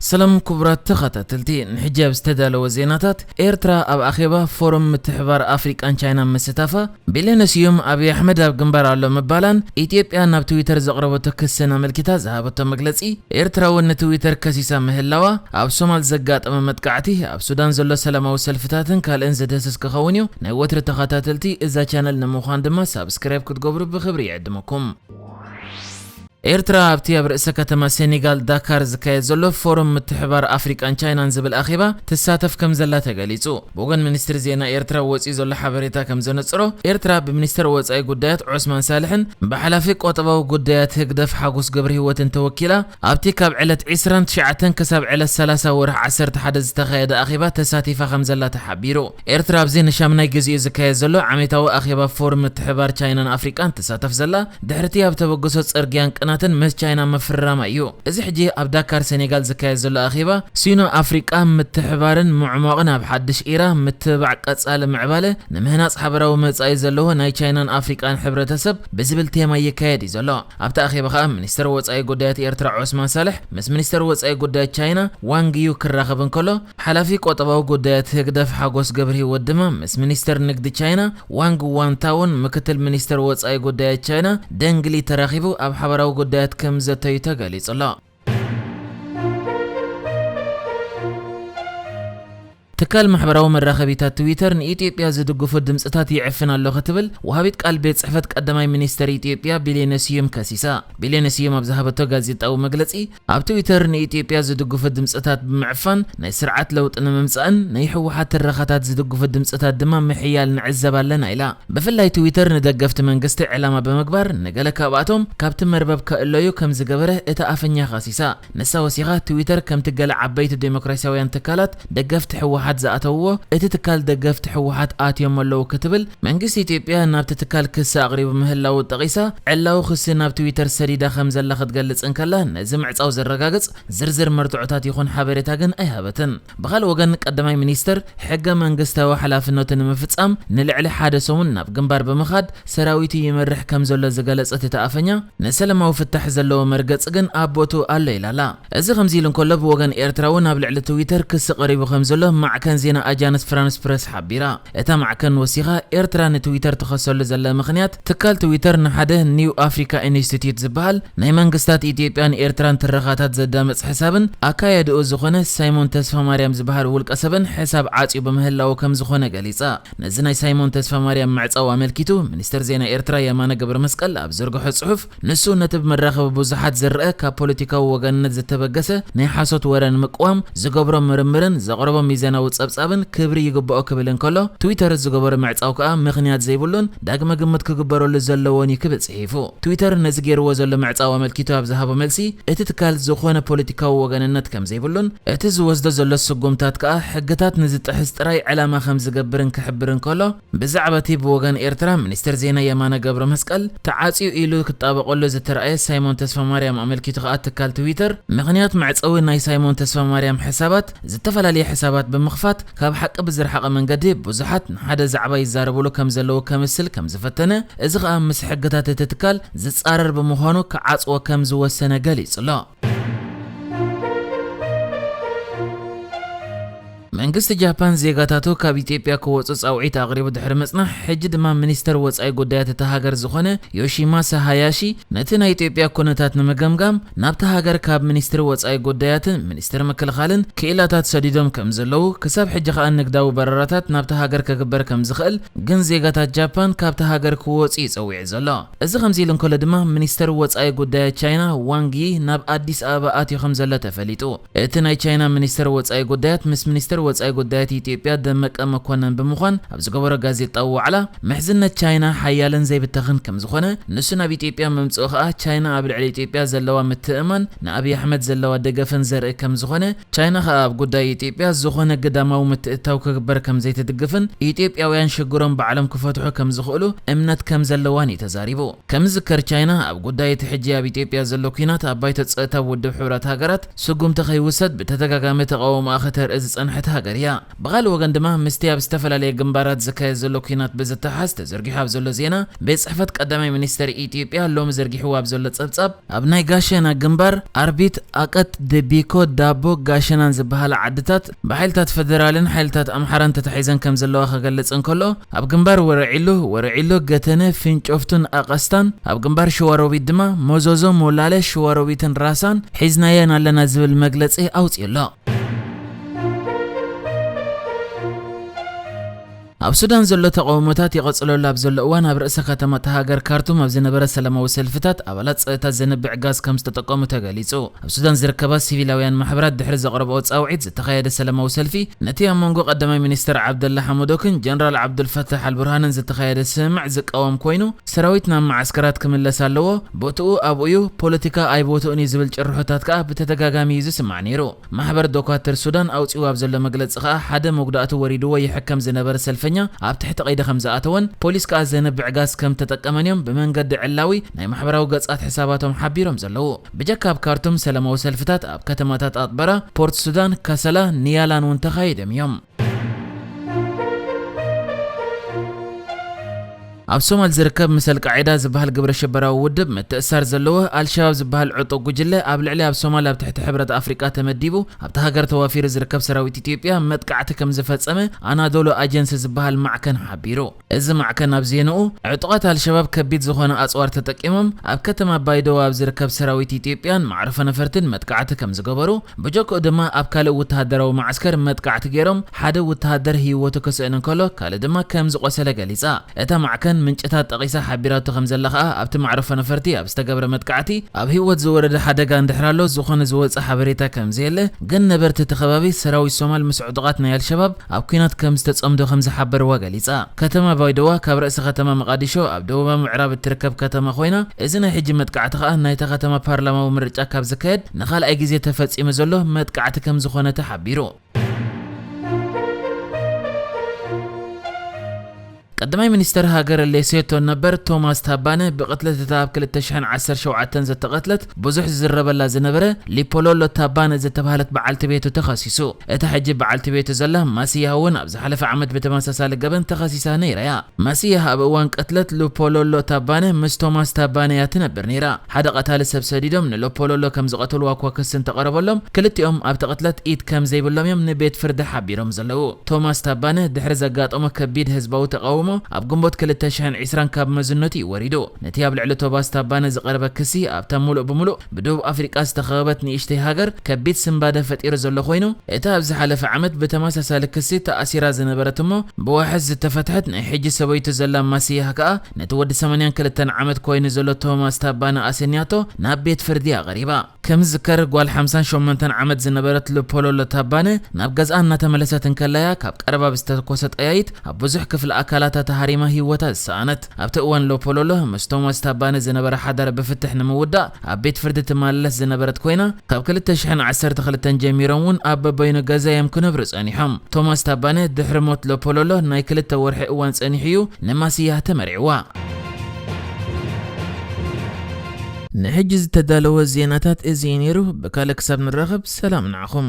ሰላም ክቡራት ተኸታተልቲ፣ ንሕጂ ኣብ ዝተዳለወ ዜናታት፣ ኤርትራ ኣብ ኣኼባ ፎረም ምትሕባር ኣፍሪቃን ቻይናን ምስታፋ፣ ቢልዮነ ስዩም ኣብይ ኣሕመድ ኣብ ግንባር ኣሎ ምባላን፣ ኢትዮጵያ ናብ ትዊተር ዘቕረበቶ ክስን ኣመልኪታ ዝሃበቶ መግለጺ፣ ኤርትራ እውን ንትዊተር ከሲሳ ምህላዋ፣ ኣብ ሶማል ዘጋጠመ መጥቃዕቲ፣ ኣብ ሱዳን ዘሎ ሰላማዊ ሰልፍታትን ካልእን ዝድህስስ ክኸውን እዩ። ናይ ወትሪ ተኸታተልቲ እዛ ቻነል ንምዃን ድማ ሳብስክራይብ ክትገብሩ ብኽብሪ ይዕድመኩም። ኤርትራ ኣብቲ ኣብ ርእሰ ከተማ ሴኔጋል ዳካር ዝካየድ ዘሎ ፎረም ምትሕባር ኣፍሪቃን ቻይናን ዝብል ኣኼባ ትሳተፍ ከም ዘላ ተገሊጹ። ብወገን ሚኒስትሪ ዜና ኤርትራ ወጺኡ ዘሎ ሓበሬታ ከም ዘነጽሮ፣ ኤርትራ ብሚኒስተር ወጻኢ ጉዳያት ዑስማን ሳልሕን ብሓላፊ ቆጠባዊ ጉዳያት ህግደፍ ሓጎስ ገብረሂወትን ተወኪላ ኣብቲ ካብ ዕለት ዕስራን ትሽዓተን ክሳብ ዕለት ሰላሳ ወርሒ ዓሰርተ ሓደ ዝተኻየደ ኣኼባ ተሳቲፋ ከም ዘላ ተሓቢሩ። ኤርትራ ኣብዚ ንሻምናይ ግዜኡ ዝካየድ ዘሎ ዓመታዊ ኣኼባ ፎርም ምትሕባር ቻይናን ኣፍሪቃን ትሳተፍ ዘላ፣ ድሕርቲ ኣብ ተበግሶ ጽርግያን ቅናትን ምስ ቻይና ምፍርራማ እዩ። እዚ ሕጂ ኣብ ዳካር ሴኔጋል ዝካየድ ዘሎ ኣኼባ፣ ሲኖ ኣፍሪቃ ምትሕባርን ምዕሟቕን ኣብ ሓድሽ ኢራ ምትብባዕ ቀጻሊ ምዕባለ ንምህናጽ ሓበራዊ መጻኢ ዘለዎ ናይ ቻይናን ኣፍሪቃን ሕብረተሰብ ብዝብል ቴማ ይካየድ እዩ ዘሎ። ኣብቲ ኣኼባ ከኣ ሚኒስተር ወጻኢ ጉዳያት ኤርትራ ዑስማን ሳልሕ ምስ ሚኒስተር ወጻኢ ጉዳያት ቻይና ዋንግ ዩ ክራኸብ እንከሎ፣ ሓላፊ ቆጠባዊ ጉዳያት ህግደፍ ሓጎስ ገብረሂወት ድማ ምስ ሚኒስተር ንግዲ ቻይና ዋንግ ዋንታውን ምክትል ሚኒስተር ወጻኢ ጉዳያት ቻይና ደንግ ሊ ተራኺቡ ኣብ ሓበራዊ ጉዳያት ከም ዘተዩ ተገሊጹ ኣሎ። ትካል ማሕበራዊ መራኸቢታት ትዊተር ንኢትዮጵያ ዝድግፉ ድምፅታት ይዕፍን ኣሎ ክትብል ወሃቢት ቃል ቤት ጽሕፈት ቀዳማይ ሚኒስተር ኢትዮጵያ ቢልዮነ ስዩም ከሲሳ። ቢልዮነ ስዩም ኣብ ዝሃበቶ ጋዜጣዊ መግለጺ፣ ኣብ ትዊተር ንኢትዮጵያ ዝድግፉ ድምፅታት ብምዕፋን ናይ ስርዓት ለውጢ ንምምጻእን ናይ ህወሓት ትረኻታት ዝድግፉ ድምፅታት ድማ ምሕያል ንዕዘብ ኣለና ኢላ። ብፍላይ ትዊተር ንደገፍቲ መንግስቲ ዕላማ ብምግባር ንገለ ካብኣቶም ካብቲ መርበብ ከእለዩ ከም ዝገበረ እታ ኣፈኛ ከሲሳ። ንሳ ወሲኻ፣ ትዊተር ከምቲ ገለ ዓበይቲ ዴሞክራሲያውያን ትካላት ደገፍቲ ህወሓት ዝኣተውዎ፣ እቲ ትካል ደገፍቲ ህወሓት ኣትዮም ኣለዉ ክትብል፣ መንግስቲ ኢትዮጵያ ናብቲ ትካል ክሲ ኣቕሪቡ ምህላዉ ጠቒሳ፣ ዕላዊ ክሲ ናብ ትዊተር ሰዲዳ ከም ዘላ ክትገልጽ እንከላ፣ ነዚ ምዕጻው ዘረጋግጽ ዝርዝር መርትዖታት ይኹን ሓበሬታ ግን ኣይሃበትን። ብኻልእ ወገን፣ ቀዳማይ ሚኒስተር ሕገ መንግስታዊ ሓላፍነቱ ንምፍጻም ንልዕሊ ሓደ ሰሙን ናብ ግንባር ብምኻድ ሰራዊቱ ይመርሕ ከም ዘሎ ዝገለጸት እታ ኣፈኛ፣ ንሰላማዊ ፍታሕ ዘለዎ መርገጺ ግን ኣብ ቦትኡ ኣሎ ኢላ ኣላ። እዚ ከምዚ ኢሉ እንከሎ፣ ብወገን ኤርትራ እውን ኣብ ልዕሊ ትዊተር ክሲ ቀሪቡ ከም ዘሎ ማዕከን ዜና ኣጃንስ ፍራንስ ፕረስ ሓቢራ። እታ ማዕከን ወሲኻ፣ ኤርትራ ንትዊተር ትኸሰሉ ዘላ ምኽንያት፣ ትካል ትዊተር ንሓደ ኒው ኣፍሪካ ኢንስቲትዩት ዝበሃል ናይ መንግስታት ኢትዮጵያን ኤርትራን ትረኻታት ዘዳምፅ ሕሳብን ኣካያድኡ ዝኾነ ሳይሞን ተስፋማርያም ዝበሃል ውልቀ ሰብን ሕሳብ ዓፅዩ ብምህላዉ ከም ዝኾነ ገሊፃ። ነዚ ናይ ሳይሞን ተስፋማርያም ምዕፃው ኣመልኪቱ፣ ሚኒስተር ዜና ኤርትራ የማነ ገብረመስቀል ኣብ ዘርግሖ ጽሑፍ፣ ንሱ ነቲ ብመራኸቢ ብዙሓት ዝረአ ካብ ፖለቲካዊ ወገንነት ዝተበገሰ ናይ ሓሶት ወረ ንምቅዋም ዝገብሮ ምርምርን ዘቕረቦ ሚዛናዊ ጸብጻብን ክብሪ ይግብኦ ክብል እንከሎ፣ ትዊተር ዝገበሮ ምዕጻው ከኣ ምኽንያት ዘይብሉን ዳግመ ግምት ክግበረሉ ዘለዎን እዩ ክብል ጽሒፉ። ትዊተር ነዚ ገይርዎ ዘሎ ምዕጻው ኣመልኪቱ ኣብ ዝሃቦ መልሲ፣ እቲ ትካል ዝኾነ ፖለቲካዊ ወገንነት ከም ዘይብሉን እቲ ዝወስዶ ዘሎ ስጉምታት ከኣ ሕግታት ንዝጥሕስ ጥራይ ዕላማ ከም ዝገብርን ክሕብር እንከሎ፣ ብዛዕባ እቲ ብወገን ኤርትራ ሚኒስትር ዜና የማነ ገብረመስቀል ተዓጽዩ ኢሉ ክጣበቐሉ ዝተራእየ ሳይሞን ተስፋማርያም ኣመልኪቱ ከኣ ትካል ትዊተር፣ ምኽንያት መዕጸዊ ናይ ሳይሞን ተስፋማርያም ሕሳባት፣ ዝተፈላለየ ሕሳባት ብምኽፋት ካብ ሓቂ ብዝረሓቐ መንገዲ ብዙሓት ንሓደ ዛዕባ ይዛረብሉ ከም ዘለዉ ከምስል ከም ዝፈተነ፣ እዚ ከኣ ምስ ሕግታት እቲ ትካል ዝጻረር ብምዃኑ ክዓጽዎ ከም ዝወሰነ ገሊጹ ኣሎ። መንግስቲ ጃፓን ዜጋታቱ ካብ ኢትዮጵያ ክወጹ ጻውዒት ኣቕሪቡ ድሕሪ ምጽናሕ፣ ሕጂ ድማ ሚኒስተር ወጻኢ ጉዳያት እታ ሃገር ዝኾነ ዮሺማሳ ሃያሺ፣ ነቲ ናይ ኢትዮጵያ ኩነታት ንምግምጋም ናብታ ሃገር ካብ ሚኒስትሪ ወጻኢ ጉዳያትን ሚኒስትሪ ምክልኻልን ክኢላታት ሰዲዶም ከም ዘለዉ፣ ክሳብ ሕጂ ከኣ ንግዳዊ በረራታት ናብታ ሃገር ክግበር ከም ዝኽእል፣ ግን ዜጋታት ጃፓን ካብታ ሃገር ክወጹ እዩ ጸዊዑ ዘሎ። እዚ ከምዚ ኢሉ እንከሎ ድማ፣ ሚኒስተር ወጻኢ ጉዳያት ቻይና ዋንግ ዪ ናብ ኣዲስ ኣበባ ኣትዩ ከም ዘሎ ተፈሊጡ። እቲ ናይ ቻይና ሚኒስተር ወጻኢ ጉዳያት ምስ ሚኒስተር ወጻኢ ጉዳያት ኢትዮጵያ ደመቀ መኮነን ብምዃን ኣብ ዝገበሮ ጋዜጣዊ ዋዕላ፣ ምሕዝነት ቻይና ሓያልን ዘይብተኽን ከም ዝኾነ፣ ንሱ ናብ ኢትዮጵያ ምምጽኡ ከኣ ቻይና ኣብ ልዕሊ ኢትዮጵያ ዘለዋ ምትእምማን ንኣብይ ኣሕመድ ዘለዋ ደገፍን ዘርኢ ከም ዝኾነ፣ ቻይና ከኣ ኣብ ጉዳይ ኢትዮጵያ ዝኾነ ግዳማዊ ምትእትታው ክግበር ከም ዘይትድግፍን ኢትዮጵያውያን ሽግሮም ባዕሎም ክፈትሑ ከም ዝኽእሉ እምነት ከም ዘለዋን እዩ ተዛሪቡ። ከም ዝዝከር፣ ቻይና ኣብ ጉዳይ እቲ ሕጂ ኣብ ኢትዮጵያ ዘሎ ኲናት ኣብ ባይቶ ጸጥታ ውድብ ሕቡራት ሃገራት ስጉምቲ ከይውሰድ ብተደጋጋሚ ተቓውሞኣ ከተርኢ ዝጸንሐት ሃገር ትፍጠር እያ። ብኻልእ ወገን ድማ ምስቲ ኣብ ዝተፈላለየ ግንባራት ዝካየድ ዘሎ ኲናት ብዝተሓዝ ተዘርጊሑ ኣብ ዘሎ ዜና፣ ቤት ጽሕፈት ቀዳማይ ሚኒስተር ኢትዮጵያ ሎሚ ዘርጊሕዎ ኣብ ዘሎ ጸብጻብ፣ ኣብ ናይ ጋሸና ግንባር ኣርቢት፣ ኣቀት፣ ደቢኮ፣ ዳቦ፣ ጋሸናን ዝበሃላ ዓድታት ብሓይልታት ፈደራልን ሓይልታት ኣምሓራን ተታሒዘን ከም ዘለዋ ክገልጽ እንከሎ፣ ኣብ ግንባር ወረዒሉ፣ ወረዒሉ፣ ገተነ፣ ፍንጮፍቱን ኣቐስታን፣ ኣብ ግንባር ሸዋሮቢት ድማ ሞዞዞ፣ ሞላለ፣ ሸዋሮቢትን ራሳን ሒዝናየን ኣለና ዝብል መግለጺ ኣውጺኡ ኣሎ። ኣብ ሱዳን ዘሎ ተቃውሞታት ይቐጽለሉ ኣብ ዘሎ እዋን፣ ኣብ ርእሰ ከተማ እታ ሃገር ካርቱም ኣብ ዝነበረ ሰላማዊ ሰልፍታት ኣባላት ጸጥታ ዘንብዕ ጋዝ ከም ዝተጠቀሙ ተገሊጹ። ኣብ ሱዳን ዝርከባ ሲቪላውያን ማሕበራት ድሕሪ ዘቕረብኦ ጻውዒት ዝተኻየደ ሰላማዊ ሰልፊ፣ ነቲ ኣብ መንጎ ቀዳማይ ሚኒስትር ዓብደላ ሓመዶክን ጀነራል ዓብዱልፈታሕ ኣልቡርሃንን ዝተኻየደ ስምምዕ ዝቃወም ኮይኑ፣ ሰራዊት ናብ መዓስከራት ክምለስ ኣለዎ፣ ቦትኡ ኣብኡ እዩ፣ ፖለቲካ ኣይቦትኡን እዩ ዝብል ጭርሖታት ከኣ ብተደጋጋሚ እዩ ዝስማዕ ነይሩ። ማሕበር ዶኳትር ሱዳን ኣውጺኡ ኣብ ዘሎ መግለጺ ከኣ፣ ሓደ መጉዳእቲ ወሪድዎ ይሕከም ዝነበረ ሰልፈኛ ኣብ ትሕቲ ቀይዲ ከም ዝኣተወን ፖሊስ ከኣ ዘንብዕ ጋዝ ከም ተጠቀመን እዮም ብመንገዲ ዕላዊ ናይ ማሕበራዊ ገጻት ሕሳባቶም ሓቢሮም ዘለዉ። ብጀካ ኣብ ካርቱም ሰላማዊ ሰልፍታት ኣብ ከተማታት ኣጥበራ፣ ፖርት ሱዳን፣ ካሰላ፣ ኒያላን እውን ተኻይዶም እዮም። ኣብ ሶማል ዝርከብ ምስ ኣልቃዒዳ ዝበሃል ግብረ ሽበራዊ ውድብ ምትእሳር ዘለዎ ኣልሸባብ ዝበሃል ዕጡቕ ጉጅለ ኣብ ልዕሊ ኣብ ሶማል ኣብ ትሕቲ ሕብረት ኣፍሪቃ ተመዲቡ ኣብታ ሃገር ተዋፊሩ ዝርከብ ሰራዊት ኢትዮጵያ መጥቃዕቲ ከም ዝፈጸመ ኣናዶሎ ኣጀንሲ ዝበሃል ማዕከን ሓቢሩ። እዚ ማዕከን ኣብ ዜንኡ፣ ዕጡቓት ኣልሸባብ ከቢድ ዝኾነ ኣጽዋር ተጠቂሞም ኣብ ከተማ ባይደዋ ኣብ ዝርከብ ሰራዊት ኢትዮጵያን መዕርፎ ነፈርትን መጥቃዕቲ ከም ዝገበሩ፣ ብጀክኡ ድማ ኣብ ካልእ ወተሃደራዊ መዓስከር መጥቃዕቲ ገይሮም ሓደ ወተሃደር ህይወቱ ክስእን እንከሎ ካልእ ድማ ከም ዝቖሰለ ገሊጻ። እታ ማዕከን ምንጭታት ጠቒሳ ሓቢራቶ ከም ዘላ ከኣ ኣብቲ መዕርፎ ነፈርቲ ኣብ ዝተገብረ መጥቃዕቲ ኣብ ህይወት ዝወረደ ሓደጋ እንድሕር ኣሎ ዝኾነ ዝወጸ ሓበሬታ ከም ዘየለ፣ ግን ነበርቲ እቲ ከባቢ ሰራዊት ሶማል ምስ ዕጡቓት ናይ ኣልሸባብ ኣብ ኲናት ከም ዝተጸምዶ ከም ዝሓበርዋ ገሊጻ። ከተማ ባይደዋ ካብ ርእሲ ከተማ መቓዲሾ ኣብ ደቡባዊ ምዕራብ እትርከብ ከተማ ኮይና፣ እዚ ናይ ሕጂ መጥቃዕቲ ከኣ ናይታ ከተማ ፓርላማዊ ምርጫ ካብ ዝካየድ ንኻልኣይ ግዜ ተፈጺሙ ዘሎ መጥቃዕቲ ከም ዝኾነ ተሓቢሩ። ቀዳማይ ሚኒስተር ሃገር ሌሴቶ ነበር ቶማስ ታባነ ብቕትለት እታ ኣብ ክልተ ሽሕን ዓሰርተ ሸውዓተን ዝተቐትለት ብዙሕ ዝዝረበላ ዝነበረ ሊፖሎሎ ታባነ ዝተባህለት በዓልቲ ቤቱ ተኸሲሱ። እታ ሕጂ በዓልቲ ቤቱ ዘላ ማስያህ እውን ኣብ ዝሓለፈ ዓመት ብተመሳሳሊ ገበን ተኸሲሳ ነይራ እያ። ማስያህ ኣብ እዋን ቅትለት ሉፖሎሎ ታባነ ምስ ቶማስ ታባነ እያ ትነብር ነይራ። ሓደ ቀታሊ ሰብ ሰዲዶም ንሎፖሎሎ ከም ዝቐተልዋ እኳ ክሲ እንተቐረበሎም፣ ክልቲኦም ኣብቲ ቅትለት ኢድ ከም ዘይብሎም እዮም ንቤት ፍርዲ ሓቢሮም ዘለዉ። ቶማስ ታባነ ድሕሪ ዘጋጠሞ ከቢድ ህዝባዊ ተቓውሞ ኣብ ግንቦት ክልተ ሽሕን ዕስራን ካብ መዝነቱ እዩ ወሪዱ። ነቲ ኣብ ልዕሊ ቶማስ ታባነ ዝቐረበ ክሲ ኣብታ ምሉእ ብምሉእ ብደቡብ ኣፍሪቃ ዝተኸበበት ንእሽተይ ሃገር ከቢድ ስንባደ ፈጢሩ ዘሎ ኮይኑ፣ እቲ ኣብ ዝሓለፈ ዓመት ብተመሳሳሊ ክሲ ተኣሲራ ዝነበረት እሞ ብዋሕስ ዝተፈትሐት ናይ ሕጂ ሰበይቱ ዘላ ማስያህ ከኣ ነቲ ወዲ ሰማንያን ክልተን ዓመት ኮይኑ ዘሎ ቶማስ ታባነ ኣሰንያቶ ናብ ቤት ፍርዲ ኣቐሪባ። ከም ዝዝከር ጓል ሓምሳን ሸሞንተን ዓመት ዝነበረት ሉፖሎሎ ታባነ ናብ ገዝኣ እናተመለሰት እንከላያ ካብ ቀረባ ብዝተተኮሰ ጠያይት ኣብ ብዙሕ ክፍሊ ኣካላታ ተሃሪማ ህይወታ ዝሰኣነት። ኣብቲ እዋን ሎፖሎሎ ምስ ቶማስ ታባነ ዝነበረ ሓዳር ብፍትሕ ንምውዳእ ኣብ ቤት ፍርዲ ትመላለስ ዝነበረት ኮይና፣ ካብ ክልተ ሽሕን ዓሰርተ ክልተን ጀሚሮም እውን ኣብ በበይኑ ገዛ እዮም ክነብሩ ጸኒሖም። ቶማስ ታባነ ድሕሪ ሞት ሎፖሎሎ ናይ ክልተ ወርሒ እዋን ጸኒሑ እዩ ንማስያህ ተመርዕዋ። ንሕጂ ዝተዳለወ ዜናታት እዚ እዩ ነይሩ። ብካልእ ክሳብ ንራኸብ ሰላም ንዓኹም።